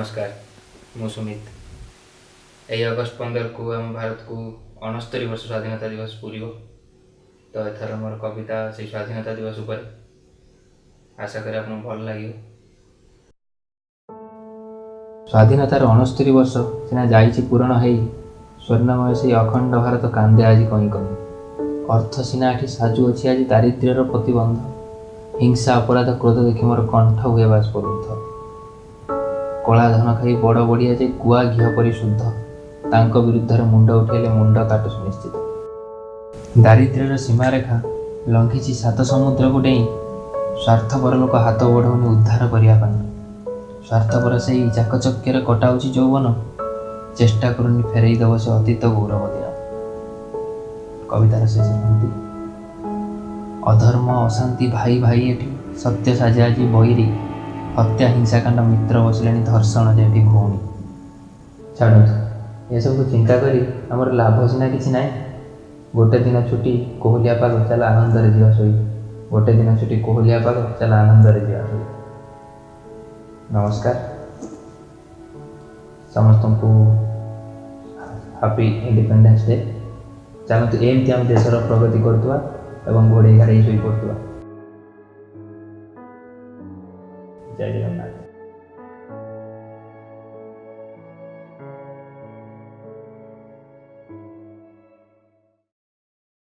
ନମସ୍କାର, ମୁଁ ସୁମିତ। ଏହି ଅଗଷ୍ଟ 15କୁ ଆମ ଭାରତକୁ 69 ବର୍ଷ ସ୍ୱାଧୀନତା ଦିବସ ପୂରିବ। ତ ଏଥର ମୋର କବିତା ସେଇ ସ୍ୱାଧୀନତା ଦିବସ ଉପରେ। ଆଶା କରେ ଆପଣଙ୍କୁ ଭଲ ଲାଗିବ। ସ୍ୱାଧୀନତାର 69 ବର୍ଷ ସିନା ଯାଇଛି ପୂରଣ ହେଇ, ସ୍ୱର୍ଣ୍ଣମୟ ସେଇ ଅଖଣ୍ଡ ଭାରତ କାନ୍ଦେ ଆଜି କଇଁ କଇଁ। ଅର୍ଥ ସିନା ଏଠି ସାଜୁଅଛି ଆଜି ଦାରିଦ୍ର୍ୟର ପ୍ରତିବନ୍ଧ, ହିଂସା, ଅପରାଧ, କ୍ରୋଧ ଦେଖି ମୋର କଣ୍ଠ ହୁଏ ବାଷ୍ପରୁଦ୍ଧ। କଳା ଧନ ଖାଇ ବଡ଼ ବଡ଼ିଆ ଯେ ଗୁଆ ଘିଅ ପରି ଶୁଦ୍ଧ, ତାଙ୍କ ବିରୁଦ୍ଧରେ ମୁଣ୍ଡ ଉଠେଇଲେ ମୁଣ୍ଡ କାଟ ସୁନିଶ୍ଚିତ। ଦାରିଦ୍ର୍ୟର ସୀମାରେଖା ଲଙ୍ଘିଛି ସାତ ସମୁଦ୍ରକୁ ଡେଇଁ, ସ୍ୱାର୍ଥପର ଲୋକ ହାତ ବଢ଼ଉନି ଉଦ୍ଧାର କରିବା ପାଇଁ। ସ୍ୱାର୍ଥପର ସେଇ ଚାକଚକ୍ୟରେ କଟାଉଛି ଯୌବନ, ଚେଷ୍ଟା କରୁନି ଫେରେଇ ଦେବ ସେ ଅତୀତ ଗୌରବ ଦିନ। କବିତାର ଶେଷ ପଂକ୍ତି। ଅଧର୍ମ ଅଶାନ୍ତି ଭାଇ ଭାଇ ଏଠି ସତ୍ୟ ସାଜେ ଆଜି ବୈରୀ, ହତ୍ୟା ହିଂସାକାଣ୍ଡ ମିତ୍ର ବସିଲେଣି ଧର୍ଷଣ ଯେ ଏଠି ଭଉଣୀ। ଛାଡ଼ନ୍ତୁ, ଏସବୁ ଚିନ୍ତା କରି ଆମର ଲାଭ ସିନା କିଛି ନାହିଁ। ଗୋଟେ ଦିନ ଛୁଟି, କୋହଲିଆ ପାଗ, ଚାଲ ଆନନ୍ଦରେ ଯିବା ଶୋଇ। ଗୋଟେ ଦିନ ଛୁଟି, କୋହଲିଆ ପାଗ, ଚାଲ ଆନନ୍ଦରେ ଯିବା ଶୋଇ। ନମସ୍କାର ସମସ୍ତଙ୍କୁ, ହାପି ଇଣ୍ଡିପେଣ୍ଡେନ୍ସ ଡେ। ଚାଲନ୍ତୁ, ଏମିତି ଆମ ଦେଶର ପ୍ରଗତି କରୁଥିବା ଏବଂ ଘୋଡ଼େଇ ଘାଡ଼େଇ ଶୋଇପଡ଼ୁଥିବା। ଜୟ ଜଗନ୍ନାଥ।